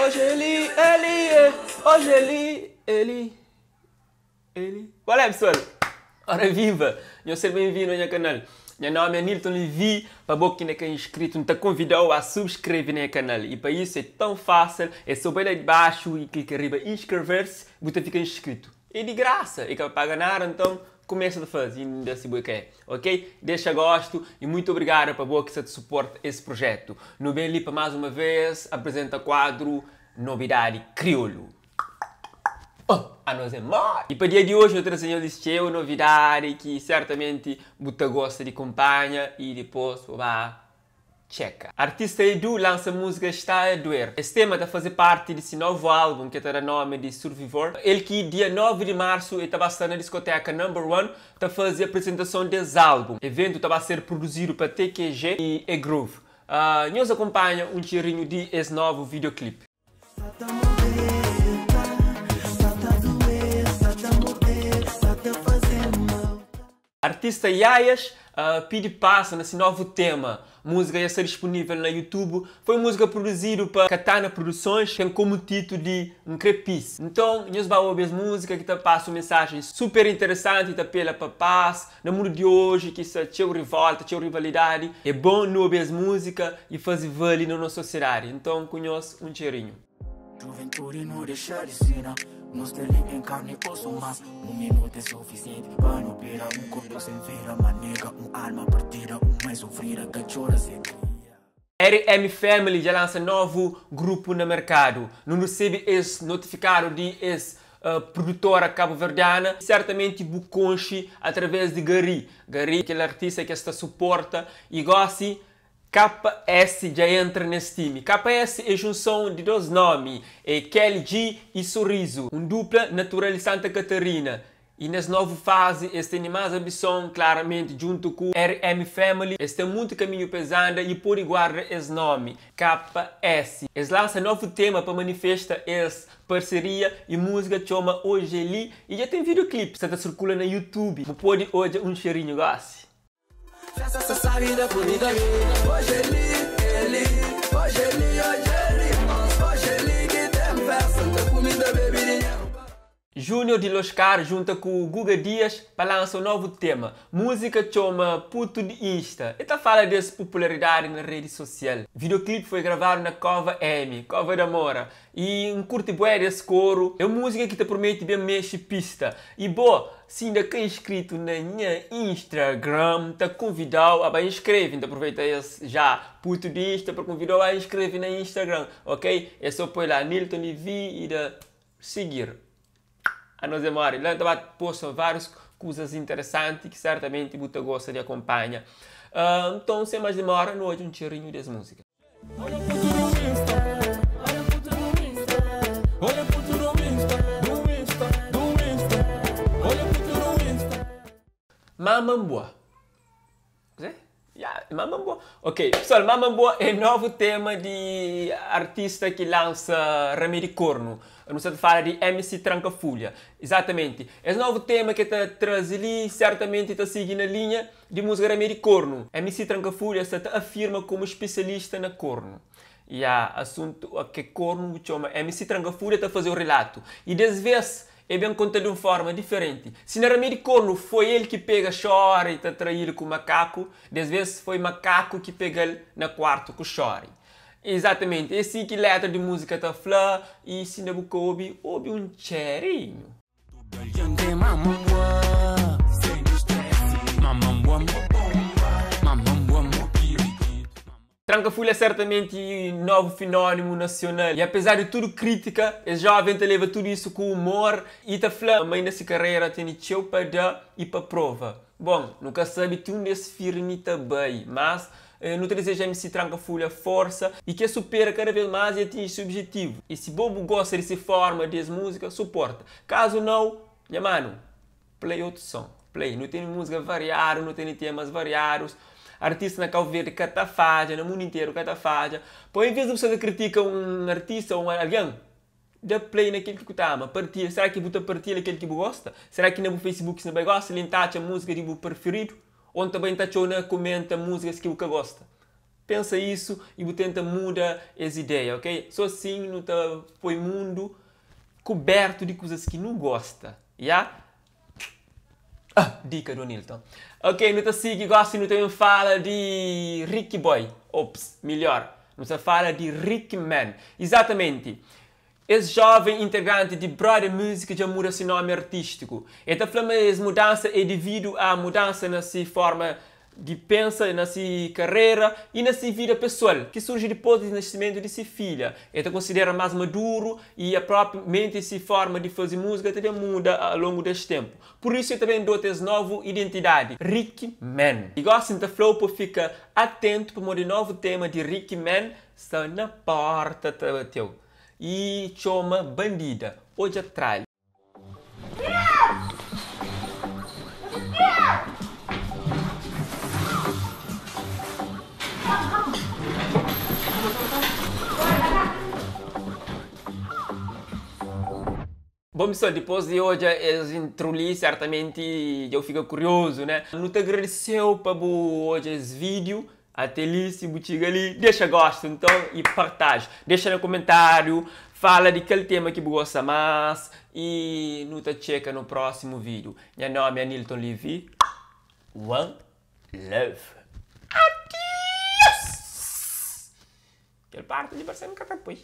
Hoje ele, ele, hoje ele, ele, ele. Qual é, pessoal? Ora viva! Nhos ser bem-vindo a nha canal. Nha nome é Nilton Levy. Pa bo ki inda ka inscrito, N ta convidau a subscreve na nha canal. E pa isso é tão fácil, é só bai lá de baixo e clica riba inscrever-se, bu ta fica inscrito. É di grasa, e ka pa paga nada, nton kumesa ta faze inda si bu kre, ok? Dexa gostu e muitu obrigada pa bo ki sa ta suporta es projetu. Nu ben li pa más uma vez apresenta kuadru Nobidadi Kriolu. Oh, anos é modi! E pa dia di oji nu traze nhos es txeu novidadi ki sertamenti bu ta gosta di kunpanha i dipôs bu ba Txeka. Artista Edu lansa múzika Está a Doer. Es tema ta faze parti di si novu álbum ke ta da nomi di Survivor. El ki dia 9 di marsu e ta ba sta na diskoteka Number One ta faze aprizentason des álbum. Eventu ta ba ser pruduzidu pa TQG y E-Groove. Nhos akunpanha un txerinhu di es novu videoclip. Artista Yayas pidi pasa na si novu tema. Múzika dja sta dispunível na YouTube. Foi un múzika pruduzidu pa Katana Produções, ten komu titu di N Kre Peace. Nton, nhos ba obi es múzika ki ta pasa un mensajen super interesanti, ta apela pa paz na mundu di oji ki sta txeu rivolta, txeu rivalidadi. É bon nu obi es múzika i faze vali na nos sosiedadi. Nton, ku nhos un txerinhu. Juventude nu dexa di sina Nu sta li en karni y osu Mas un minutu é sufisienti Pa nu bira un korpu sen vida Ma nega un alma partida Un mai sufrida ta txora se kria. RM Family dja lansa novu grupu na merkadu. Nu resebe es notifikadu di es produtora kabuverdiana. Sertamenti bu konxe atraves di Gary. Gary kel artista ki es ta suporta y gosi KS dja entra nes time. KS é junson di dos nomi, é Kelly G y Sorriso, un dupla natural di Santa Catarina. Y nes novu fazi es tene mas ambison, klaramenti djuntu ku RM Family es ten munti kaminhu pa es anda y podi guarda es nomi, KS. Es lansa novu tema pa manifesta es parseria y musika txoma Hoje é Li y dja ten videoclip sta ta sirkula na YouTube, bu podi odja un txerinhu gosi. Junior di Loscar junta ku Guga Dias pa lansa un novu tema. Múzika txoma Puto di Insta. E ta fala des pupularidadi na redi sosial. Videoclip foi gravadu na Cova M, Cova da Moura. I N kurti bué des koru. É un múzika ki ta promete ben mexe pista. I bo, si inda ka inscrito na nha Instagram, N ta konvidau a ba inscreve. N ta aproveita es já puto di Insta pa konvidau a inscreve na Instagram, ok? É só poi lá Nilton Levy i da seguir. Anos é mori. La N ta ba posta várius kuzas interesanti ki sertamenti bu ta gosta di akonpanha. Nton, sen más dimora, nu odja un txerinhu des múzika. Mamamboa. Kuzê? Ya, Mamamboa. Ok, pessoal, Mamamboa é novu tema di artista ki lansa Ramedi Corno. Nu sta ta fala di MC Tranka Fulha. Exatamente. Es novu tema ki el ta traze li sertamenti ta sigi na linha di musika Ramedi Corno. MC Tranka Fulha sta ta afirma komu spesialista na kornu. Ya, asuntu ke kornu bu txoma MC Tranka Fulha ta faze un rilatu. Y des ves E ben konta-l di un fórma diferenti. Si na Ramedi Kornu foi el ki pega Xori ta traí-l ku Makaku, des bes foi Makaku ki pega-l na kuartu ku Xori. Izatamenti, é si ki létra di múzika ta fla i si inda bu ka obi, obi un txerinhu. Tranka Fulha é sertamenti novu finónimu nasional y apezar di tudu krítika, es jóven ta leva tudu isu ku umor y ta fla ma inda si karera tene txeu pa da y pa prova. Bon, nu ka sabe ti undi es firmi ta bai, mas nu ta dizeja MC Tranka Fulha forsa y ki es supera kada vez más y atinji si objetivu. Y si bo bu gosta di si forma di es múzika, suporta. Kazu nau, nha manu, Play otu son. Play. Nu tene múzika variadu, nu tene temas variadus. Artista na Kau Verdi ka ta fadja, na mundu interu ka ta fadja. Pa en vez di bu sta ta kritika un artista ô un algen, da play na kel ki ku ta ama. Partilha. Sera ki bu ta partilha kel ki bu gosta? Sera ki na bu Facebook si nu bai gosi li N ta atxa múzika di bu preferidu? Ô N ta bai N ta atxa-u na kumenta múzikas ki bu ka gosta. Pensa isu i bu tenta muda es ideia, ok? Sô asin nu ta poi mundu kubertu di kuzas ki nu gosta, ya? Ah, dika do Nilton. Ok, nu ta sigi gosi nu ta ben fala di Ricky Boy. Ops, melhor, nu ta fala di Ricky Man. Izatamenti, es joven integranti di Brother Music dja muda si nomi artistiku. E ta fla ma es mudansa é dividu a mudansa na si forma di pensa na si karera y na si vida pesoal, ki surji dipôs di nascimentu di si filha. El ta konsidera más maduru y a própi menti si forma di faze múzika ta ben muda a longu des ténpu. Pur isu el ta ben dota es novu identidadi, Ricky Man. Y gósi N ta fla-u pa fika atentu pamodi novu tema di Ricky Man sta na pórta ta bateu y txoma Bandida. Odja tralha. Bom pessoal, dipôs di odja es intro li, sertamenti dja bu fika kuriozu, né? Nu ta agradeseu pa bu odja es vídeo Ate li si bu txiga li dexa gostu nton i partaj dexa na komentariu fala di kel tema ki bu gosta mas i nu ta txeka no prosimu video nha nomi é Anilton Levy one love adios kel parti li parse-m ka ta poi.